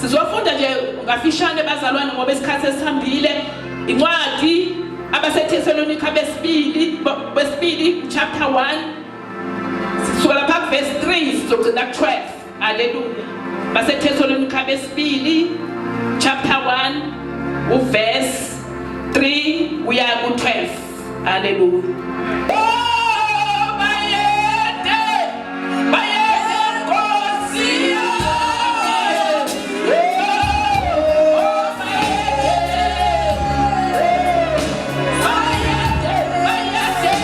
Sizofunda nje ngafishane bazalwane ngoba isikhathi esihambile. Incwadi abaseThesalonika besibili besibili chapter 1 sisuka lapha verse 3 sizogcina ku-12. Haleluya. BaseThesalonika besibili chapter 1 uverse 3 uya ku-12. Haleluya. Oh, bayede, bayede Nkosi yami. Oh, bayede, bayede, bayede.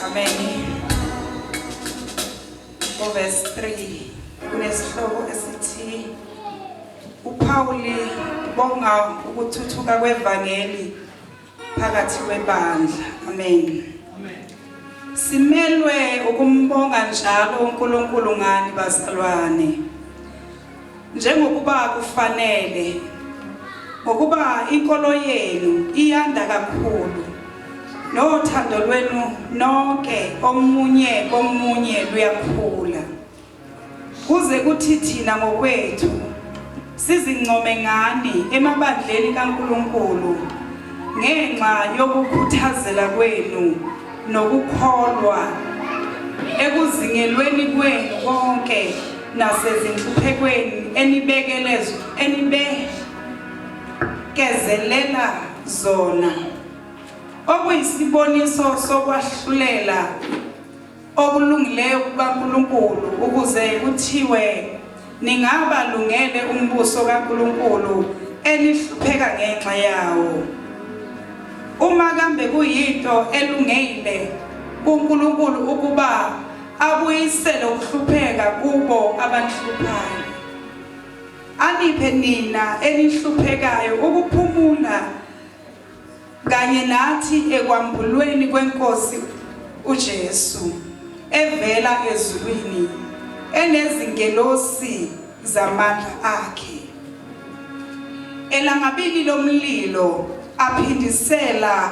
Amen. Verse 3 kunesihloko esithi uPauli ubonga ukuthuthuka kwevangeli phakathi kwebandla. Amen. Simelwe ukumbonga njalo uNkulunkulu ngani bazalwane. Njengokuba kufanele ngokuba inkolo yenu iyanda kakhulu nothando lwenu nonke omunye komunye luyakhula kuze kuthi thina ngokwethu sizincome ngani emabandleni kaNkulunkulu ngenxa yokukhuthazela kwenu nokukholwa ekuzingelweni kwenu konke nasezinhluphekweni enibekezelela zona, okuyisiboniso sokwahlulela okulungileyo kukaNkulunkulu, ukuze kuthiwe ningabalungele umbuso kaNkulunkulu enihlupheka ngenxa yawo. Uma kambe kuyinto elungile kuNkulunkulu ukuba abuyisele ukuhlupheka kubo abanihluphayo, aniphe nina enihluphekayo ukuphumula kanye nathi ekwambulweni kweNkosi uJesu evela ezulwini enezingelosi zamandla akhe. Elangabini lomlilo aphindisela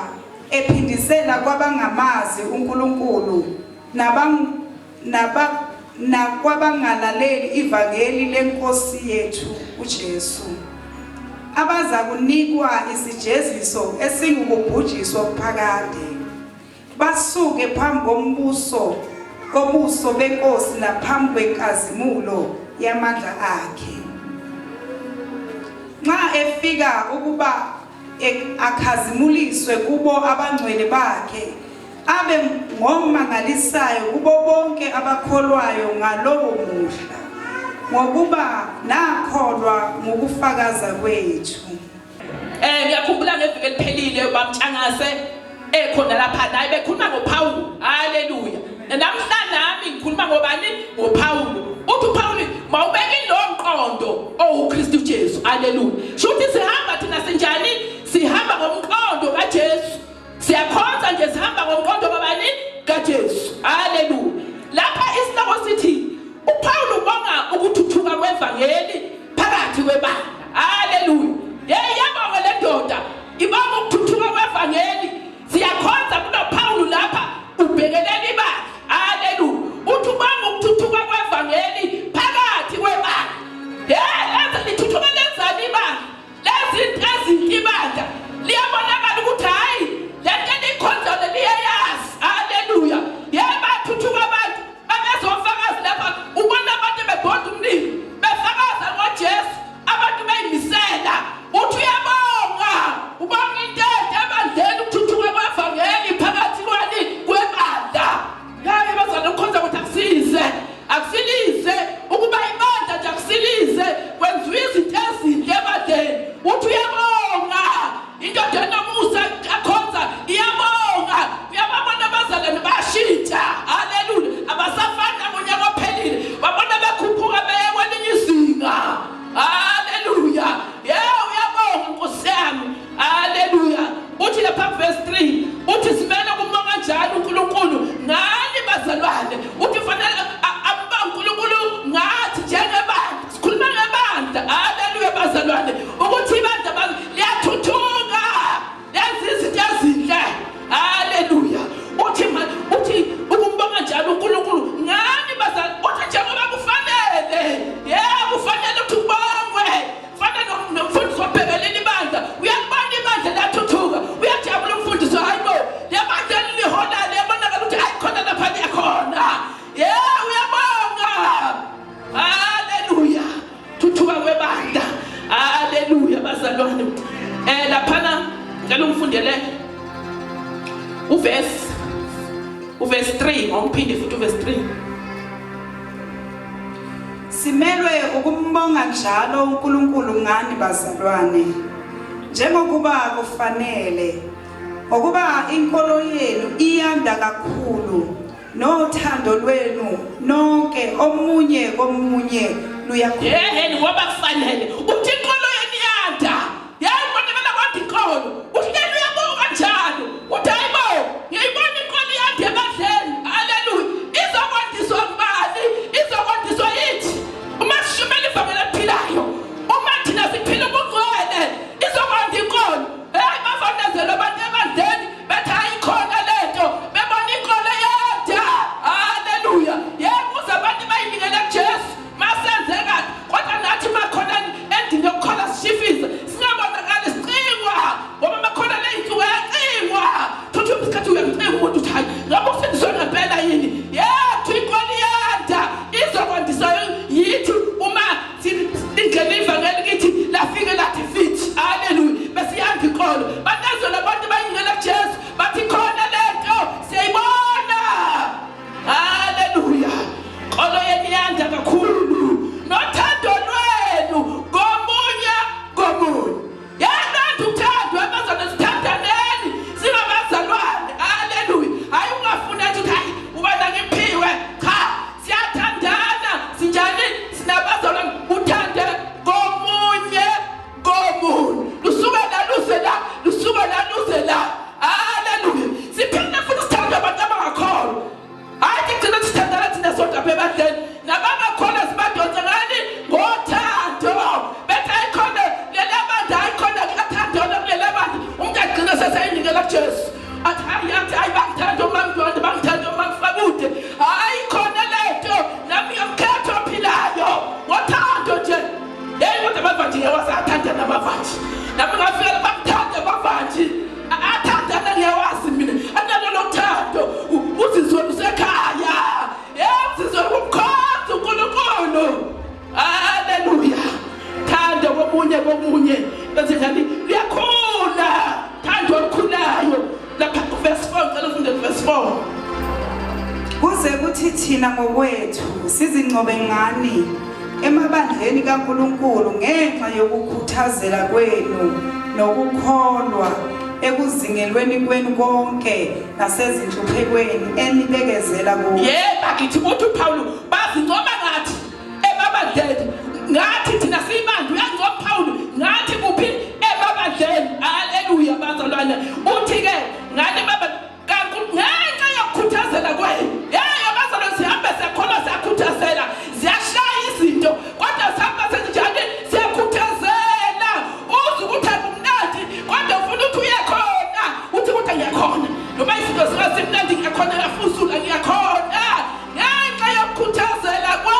ephindisela kwabangamazi uNkulunkulu nabang, naba, nakwabangalaleli ivangeli lenkosi yethu uJesu, abaza kunikwa isijeziso esingukubhujiswa okuphakade, basuke phambi kombuso kobuso benkosi naphambi kwenkazimulo yamandla akhe nxa efika ukuba akhazimuliswe kubo abangcwele bakhe abe ngomangalisayo kubo bonke abakholwayo ngalowo muhla, ngokuba nakholwa ngukufakaza kwethu. Ngiyakhumbula ngeviki eliphelile ubamtshangase ekhona lapha naye bekhuluma ngoPawulu. Haleluya. Namhla nami ngikhuluma ngobani? NgoPawulu. Uthi uPawulu mawubeke lo mqondo owuKristu Jesu. Haleluya. Shuthi sihamba thina sinjani? Sihamba ngomqondo kaJesu. Siyakhonza nje sihamba ngomqondo kabani? KaJesu. Haleluya. Lapha isihloko sithi uPaul ubonga ukuthuthuka kwevangeli phakathi kwebandla. Haleluya. Hey yabonga le ndoda ibonga ukuthuthuka kwevangeli. Siyakhonza kunoPaul lapha ubhekelela ibandla. Haleluya. Uthi ubonga ukuthuthuka kwevangeli phakathi kwebandla. Hey lenza lithuthuka lenzani ibandla? Lezi ezinto ibandla liyabonakala ukuthi hayi le nto eniyikhonzayo liyayazi. Haleluya. Yebo bathuthuka. Uverse uverse 3 ngomphinde futhi uverse 3. Simelwe ukumbonga njalo uNkulunkulu ngani bazalwane njengokuba kufanele ngokuba inkolo yenu iyanda kakhulu nothando lwenu nonke omunye komunye luyakhula. Yehhe ngoba kufanele uthi inkolo yenu iyanda. Yayibonakala kwanda inkolo. Uhleli uyabonga kanjalo. Uthi hayibo ngiyayibona inkolo iyanda ebandleni. Haleluya. Izokwandiswa kubani? Izokwandiswa yithi. Uma sishumela ivangeli eliphilayo, uma thina siphila ubungcwele, izokwanda inkolo. Hey bafanezela abantu ebandleni bethi ayikhona lento bebona inkolo yanda. Haleluya. Yebo uze abantu bayinikele kuJesu. Masenze kahle kodwa nathi makhona endini yokukhola sishifize singabonakali sicingwa ngoba makhona ley'nsuku ayacingwa thuthu isikhathi uyamcinga umuntu uthi hayi ngabe usindiswe ngempela yini yethu inkolo iyanda izokwandiswa yithi uma lingena ivangeli kithi lafike lathi fithi haleluya bese iyanda inkolo banazo labantu bayingela kuJesu bathi khona lento siyayibona Haleluya. Nkolo yenu iyanda kakhulu nothando lwenu komunye komunye. Yalanda uthando abazalwane sithandaneni singabazalwane. Haleluya. Hayi ungafuni athi hayi ubana ngiphiwe. Cha, siyathandana sinjani sinabazalwane uthande komunye komunye. Lusuka la luze la, lusuka la luze la. Haleluya. Siphinde futhi sithande abantu abangakholwa. Hayi thina sithandana thina sodwa apha ebandleni nabangakholwa sibadonse ngani ngothando bethi ayikhona leli bandla ayikhona kuyathandana kuleli bandla umuntu agcina seseyinikela kuJesu athi hayi athi hayi bangithanda omamdwande bangithanda omamfakude hayi khona lento nami ngiyamkhetha ophilayo ngothando nje yeyi kodwa abavanji ngiyawazi athandana abavanji nami ngafika bangithanda abavanji athandana ngiyawazi mina analo lothando uzizwe usekhaya yebo uzizwe kumkhonza uNkulunkulu haleluya thando komunye komunye bese njani liyakhula thando olukhulayo lapha verse 4 ngicela ufunde verse 4 Kuze kuthi thina ngokwethu sizincobe ngani emabandleni kaNkulunkulu ngenxa yokukhuthazela kwenu nokukholwa ekuzingelweni kwenu konke nasezinhluphekweni enibekezela kuzo. Yebo akithi uthi uPaul bazincoma ngathi emabandleni ngathi thina siyibandla uyancoma uPaul ngathi kuphi emabandleni haleluya bazalwane uthi ke ngani baba ngenxa yokukhuthazela kwenu yeyo bazalwane sihambe siyakholwa siyakhuthazela ziyashaya izinto kodwa sihamba senjani siyakhuthazela uze ukuthi akumnandi kodwa ufuna ukuthi uye khona uthi kodwa ngiyakhona noma izinto zingasimnandi ngiyakhona ngiyafusula ngiyakhona ngenxa yokukhuthazela kwenu.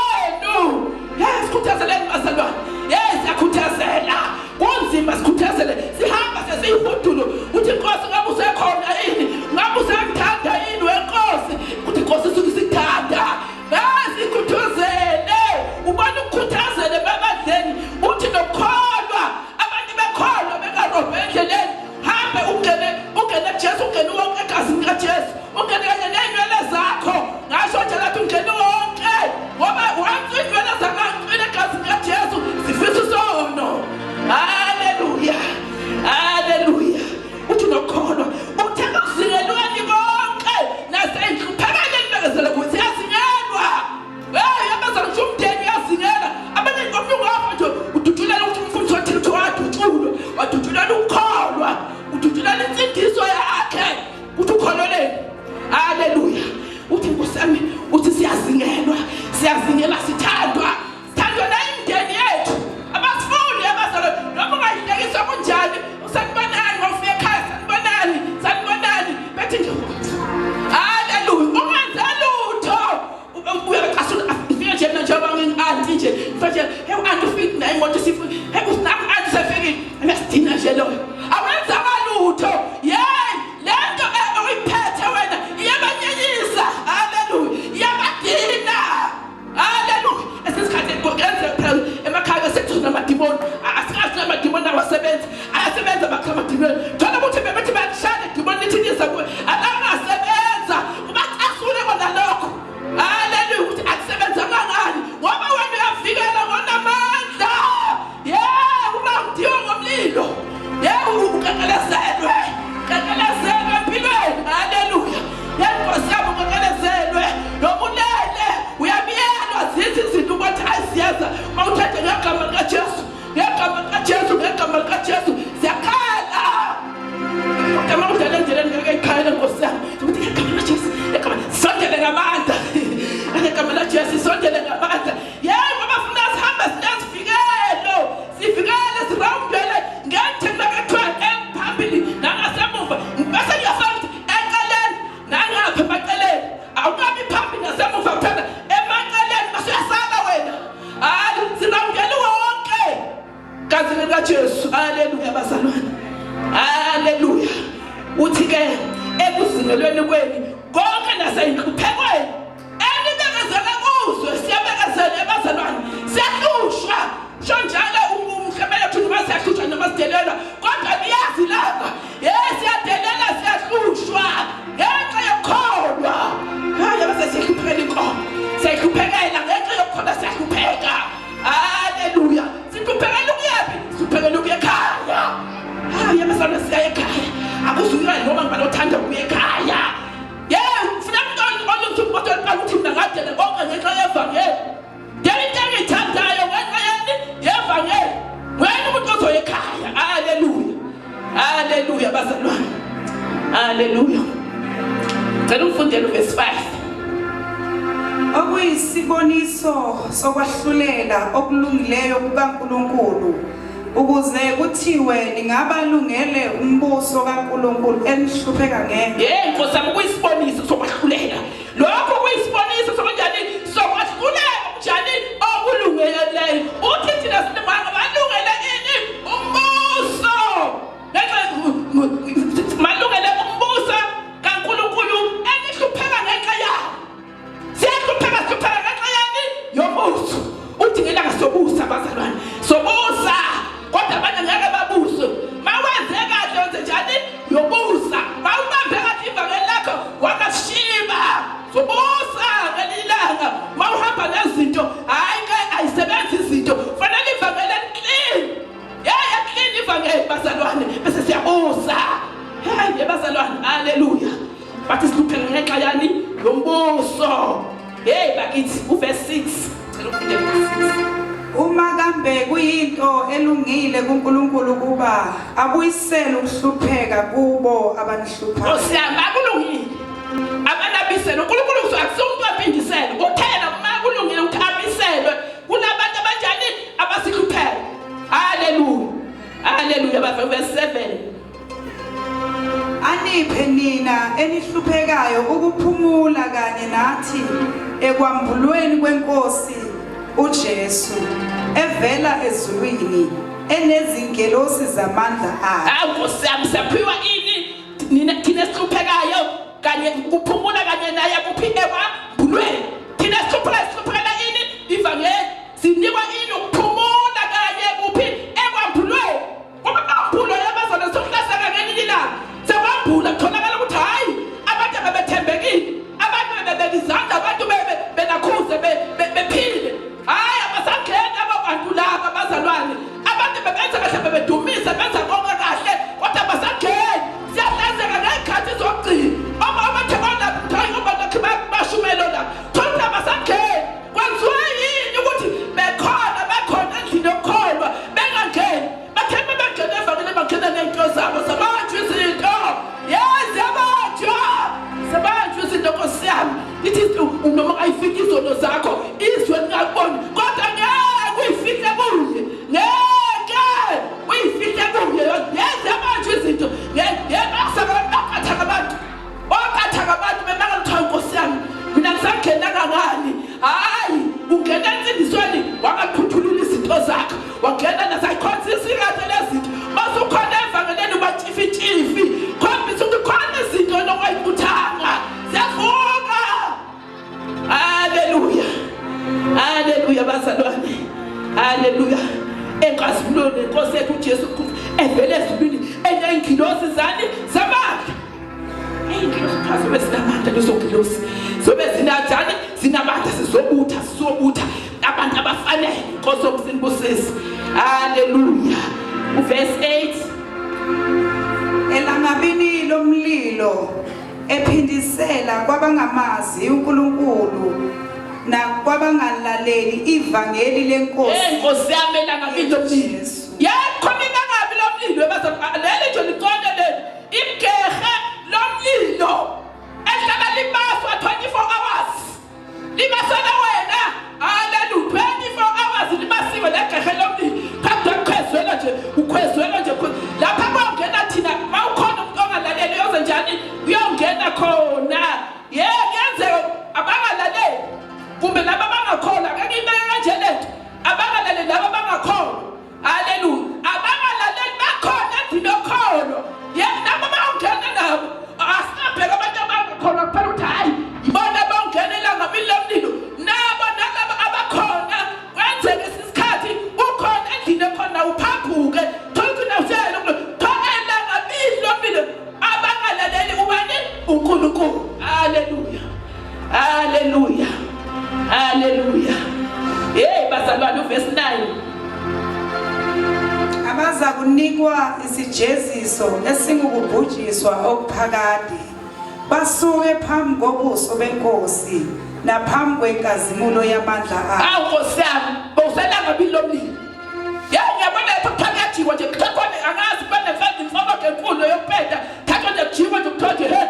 Kuyisiboniso sokwahlulela okulungileyo kukaNkulunkulu ukuze kuthiwe ningabalungele umbuso kaNkulunkulu enihlupheka ngeke. Hey Nkosi yami, kuyisiboniso sokwahlulela. Lokho kuyisiboniso sokunjani? Sokwahlulela kunjani okulungeleyo. Uthi thina singabalungele ini? Umbuso. Ngenxa malungele umbuso kaNkulunkulu enihlupheka ngenxa yawo. Siyahlupheka, sihlupheka ngenxa yani? Yombuso. Uthi ngelanga sobusa bazalwane. Sobusa. Kodwa abanye ngeke babuswe. Mawenze kahle wenze njani? Yobusa. Mawubambe kahle ivangeli lakho wangashiba. Sobusa ngelinye ilanga. Mawuhamba nezinto, hayi ke ayisebenzi izinto. Fanele ivangeli clean. Yeah, clean ivangeli bazalwane bese siyabusa. Hey, bazalwane, haleluya. Bathi sihlupheka ngenxa yani? Yombuso. Hey bakithi, uverse 6. Cela ufunde verse 6. Uma kambe kuyinto elungile kuNkulunkulu ukuba abuyisele ukuhlupheka kubo abanihluphayo. Nkosi yami, akulungile. Abanabisele uNkulunkulu akusiwumuntu waphindisele. Uthena uma kulungile ukuthi abiselwe kunabantu abanjani abasihlupheka. Haleluya. Haleluya bafana, verse 7. Aniphe nina enihluphekayo ukuphumula kanye nathi ekwambulweni kwenkosi uJesu evela ezulwini enezingelosi zamandla akhe. Hawu Nkosi yami, siyaphiwa ini nina thina esihluphekayo kanye kuphumula kanye naye kuphi ekwambulweni. Thina esihluphekayo sihluphekela ini? Ivangeli. Sinikwa ini? Ukuphumula kanye kuphi? Ekwambulweni. Ngoba kwambulo yabazalwane sokuhlaseka ngelinye ilanga. Sekwambula kutholakala ukuthi hayi abantu abebethembekile, abantu bebebeka izandla, abantu benakhuze bephile. Hayi abasangeni abo bantu laba abazalwane. Abantu bebenza kahle, bebedumisa, benza konke kahle, kodwa abasangeni. Siyahlanzeka ngey'khathi zokugcina. Uma abathe balapha, hayi ngoba nakho bashumelo la. Thola ukuthi abasangeni. Kwenziwa yini ukuthi bekhona bekhona endlini yokukholwa bengangeni? Bathe bebengena evangeli bangena ney'nto zabo, zabanjwa izinto. Yes, yabanjwa. Zabanjwa izinto Nkosi yami. Ithi noma ungayifica izono zakho izwe lingakuboni, kodwa ngeke uyifihle kuye. Ngeke uyifihle kuye. Yes, yabanjwa izinto. Ngeke baqatha abantu. Oqatha ngabantu bemangala ukuthi hawu Nkosi yami, mina ngisangenanga ngani? Hayi, ungena ensindisweni wangaqhuthulula izinto zakho, wangena nasayikhonzisa ikahle lezinto. Mase ukhona evangeleni ubatshifi-tshifi, khombisa ukuthi khona izinto nokwayibuthanga. Siyavuka. Haleluya. Haleluya bazalwane. Haleluya. Enkazimulweni yenkosi yethu uJesu Kristu evele ezulwini eneyingilosi zani zamandla. Iy'ngilosi kuthiwa zobe zinamandla lezo ngilosi. Zobe zinajani? Zinamandla, sizobutha, sizobutha abantu abafanele. Nkosi yokusinibusisa. Haleluya. Uverse 8. Elangabini lomlilo ephindisela kwabangamazi uNkulunkulu nakwabangalaleli ivangeli lenkosi. Hey Nkosi yami, elangabini lomlilo. Yebo, khona ilangabi lomlilo ebazalwane. Leli nje lincane leli. Igehe lomlilo ehlala libaswa 24 hours. Libasela wena. Haleluya. 24 hours libasiwe legehe lomlilo. Phakathi kukhwezwela nje, ukhwezwela nje. Lapha kuyongena thina, mawukhona umuntu ongalaleli uyoze njani? Uyongena khona. Yebo, kuyenzeka abangalaleli kumbe laba abangakholwa, ake ngiyibeke kanje lento. Abangalaleli laba abangakholwa. Haleluya. Abangalaleli bakhona endlini yokholo. Yebo, laba bayongena nabo. Asingabheka abantu abangakholwa kuphela ukuthi hayi yibona abangena elangabini lomlilo. Nabo nalaba abakhona kwenzeka isikhathi ukhona endlini ekhona uphambuke. Thola ukuthi nawusele thola elangabini lomlilo. Abangalaleli ubani? uNkulunkulu. Haleluya. Haleluya. Haleluya. Hey bazalwane, uverse 9. Abaza kunikwa isijeziso esingukubhujiswa okuphakade basuke phambi kobuso benkosi naphambi kwenkazimulo yamandla akhe. Awu Nkosi yami, bowuselangabini lomlilo. Yey ngiyabona lapha kuthiwa kuyajikwa nje, kuthiwa khona angazi kube nemfologo enkulu yokupenda, thathwa nje kujikwa nje kuthiwa nje he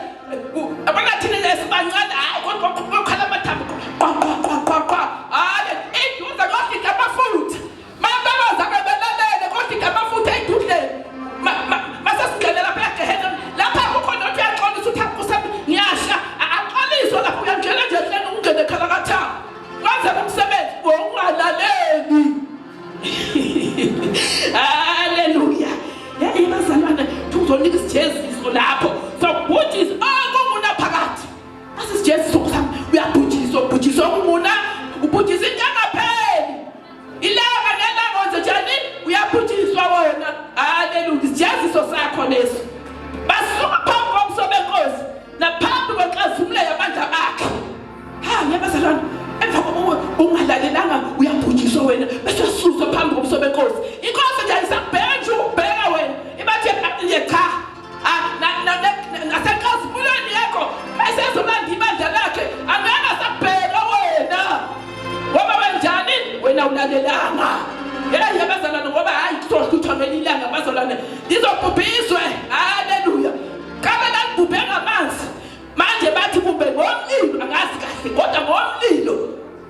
abona thina nje sibancane, hayi kodwa kukhala amathambo, qwa qwa qwa. Ubhujisa into engapheli. Ilanga nelanga wenze njani? Uyabhujiswa wena. Haleluya. Isijeziso sakho leso. Basuka phambi komso benkosi naphambi kwenkazimulo yamandla akhe. Ha, yabazalwane, emva kokuba ungalalelanga uyabhujiswa wena bese uyasuswa phambi komso benkosi. Inkosi nje ayisakubheka nje ukubheka wena. Ibathe nje cha. Nasenkazimulweni yakho bese ezolanda ibandla lakhe angeke asakubheka wena. Ngoba wenjani? Wena ulalelanga. Hey abazalwane, ngoba hayi kuzohluthwa ngelinye ilanga abazalwane, lizobhubhiswe. Haleluya. Kabe lalibhubhe ngamanzi, manje bathi kumbe ngomlilo, angazi kahle kodwa ngomlilo.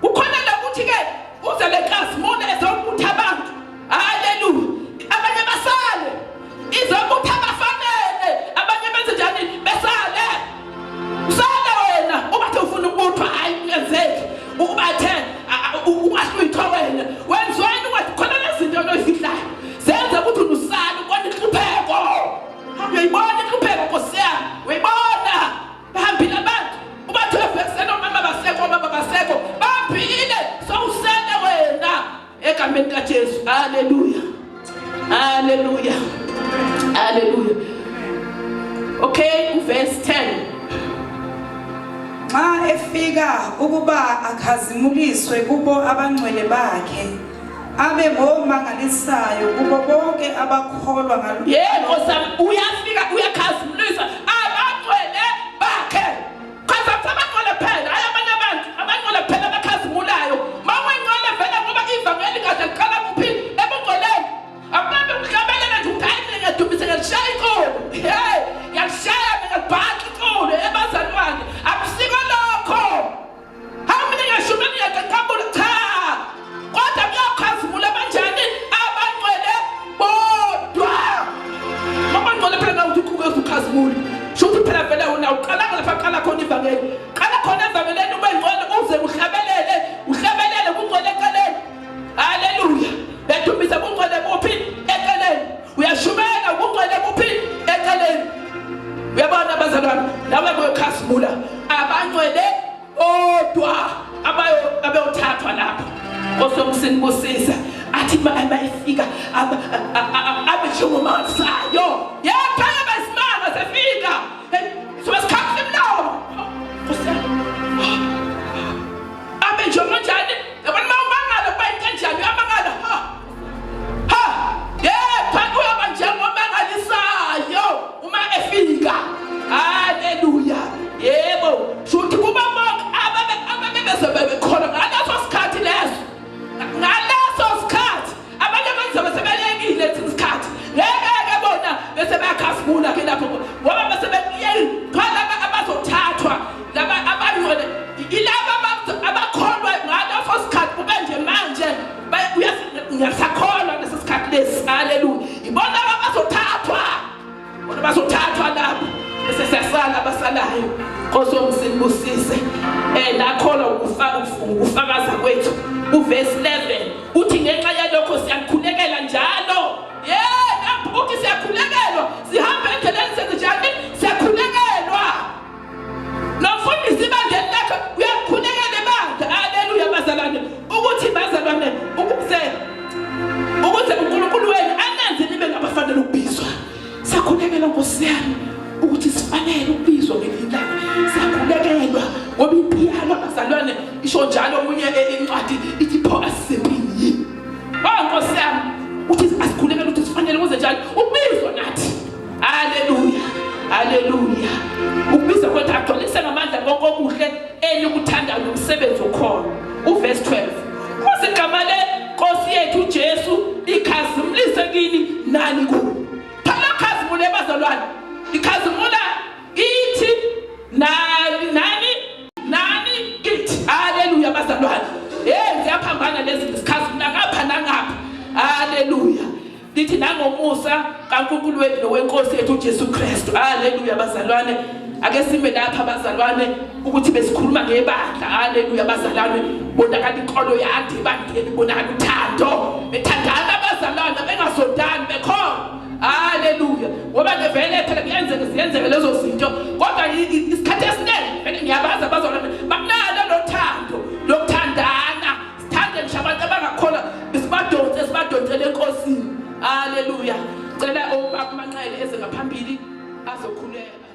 Kukhona lokuthi ke uze le nkazimulo ezobutha abantu. Haleluya. Abanye basale, izobutha abafanele, abanye benze njani? Besale. Usale wena ubathe ufuna ukubuthwa, hayi kungenzeki. Ubathe ungahlwithwa wena, wenziweni? Ungathi khona lezinto oyifihlayo zenza ukuthi unusale ubona inhlupheko. Uyayibona inhlupheko, Nkosi yami, uyayibona bahambile abantu, ubathe ekuseni omama basekho, omama basekho, bahambile, sowusele wena egameni kaJesu. Haleluya, haleluya, haleluya. Okay, uverse 10. Nxa efika ukuba akhazimuliswe kubo abangcwele bakhe, abe ngomangalisayo kubo bonke abakholwa ngalo. Yebo sami, uyafika uyakhazimulisa abangcwele bakhe. Chaza abangcwele phela, hayi abanye abantu, abangcwele phela abakhazimulayo. Mawengcwele vele, ngoba ivangeli kahle liqala kuphi? Ebungcweleni. Akunabe ukuhlabelela nje ukuthi hayi mina ngiyadumise, ngiyalishaya iculo. Hey, ngiyalishaya mina, ngiyalibhaqa iculo ebazalwane. Akusiko lokho. Hayi mina ngiyashumela, ngiyaqaqabula, cha. Kodwa kuyakhazimula abanjani? Abangcwele bodwa. Abangcwele phela, ngathi ukhukeza ukhazimula. Sho ukuthi phela vele wena uqalanga lapha qala khona ivangeli. Qala khona evangeleni ube ngcwele uze uhlabelele, uhlabelele kungcwele eceleni. Haleluya. Bedumisa kungcwele kuphi? Eceleni. Uyashumela kungcwele kuphi? Eceleni. Uyabona abazalwane, laba kuyokhazimula abangcwele bodwa abayo abayothathwa lapho. Nkosi yomsinibusisa athi mayifika abe njengomangalisayo. Yepha yabasimanga sefika. Sobe sikhathi emlomo. Nkosi yami. Abe njengonjani? Yabona uma umangala kuba into enjani, uyamangala. Ha. Ha! Yepha uyaba njengomangalisayo uma efika. Haleluya. Yebo, shuthi kuba bonke ababe ababe bekhona ngaleso sikhathi leso. Ngaleso sikhathi abanye bazobe sebeyekile isikhathi. Ngeke ke bona bese bayakhazimula ke lapho ngoba bese beyekile laba abazothathwa, laba abangcwele, ilaba abakholwa ngaleso sikhathi kube nje manje ngiyasakholwa leso sikhathi lesi. Haleluya. Ibona abazothathwa, bona bazothathwa lapho bese siyasala abasalayo. Nkosi yomsinibusise. Nakholwa ukufakaza kwethu. Uverse 11 uthi ngenxa yalokho siyakhulekela njalo. Yena uthi siyakhulekelwa, sihamba endleleni senze njani? Siyakhulekelwa. Nomfundisi ibandleni lakhe uyakhulekela ibandla. Haleluya bazalwane, ukuthi bazalwane ukuze uNkulunkulu wenu anenze nibe ngabafanele ukubizwa. Siyakhulekela Nkosi yami ukuthi sifanele ukubizwa ngelinye ilanga. Siyakhulekelwa ngoba impiyano bazalwane isho njalo omunye incwadi ithi pho asisempini yini? Oh Nkosi yami, uthi asikhulekele ukuthi sifanele ukuze njalo ukubizwa nathi. Haleluya, haleluya. Ukubiza kwethu agcwalise ngamandla konke okuhle enikuthandayo nomsebenzi okhona. Uverse 12. Kuze igama lenkosi yethu uJesu likhazimulise kini nani kuyo. Phela khazimule bazalwane. Ikhazimula kithi nani nani nani kithi. Haleluya bazalwane. Hey, ziyaphambana lezi, sikhazimula ngapha nangapha. Haleluya. Lithi nangomusa kaNkulunkulu wethu nowenkosi yethu uJesu Kristu. Haleluya bazalwane. Ake sime lapha bazalwane ukuthi besikhuluma ngebandla. Haleluya bazalwane. Bonakala inkolo yande ebandleni, bonakala uthando. Bethandana abazalwane bengazondani bekhona. Haleluya. Ngoba ke vele phela kuyenzeka ziyenzeka lezo zinto. Kodwa isikhathi esiningi vele ngiyabazi abazalwane banalo lothando lokuthandana. Ngiyocela enkosini. Haleluya. Cela ubaba Manqele eze ngaphambili azokhuleka.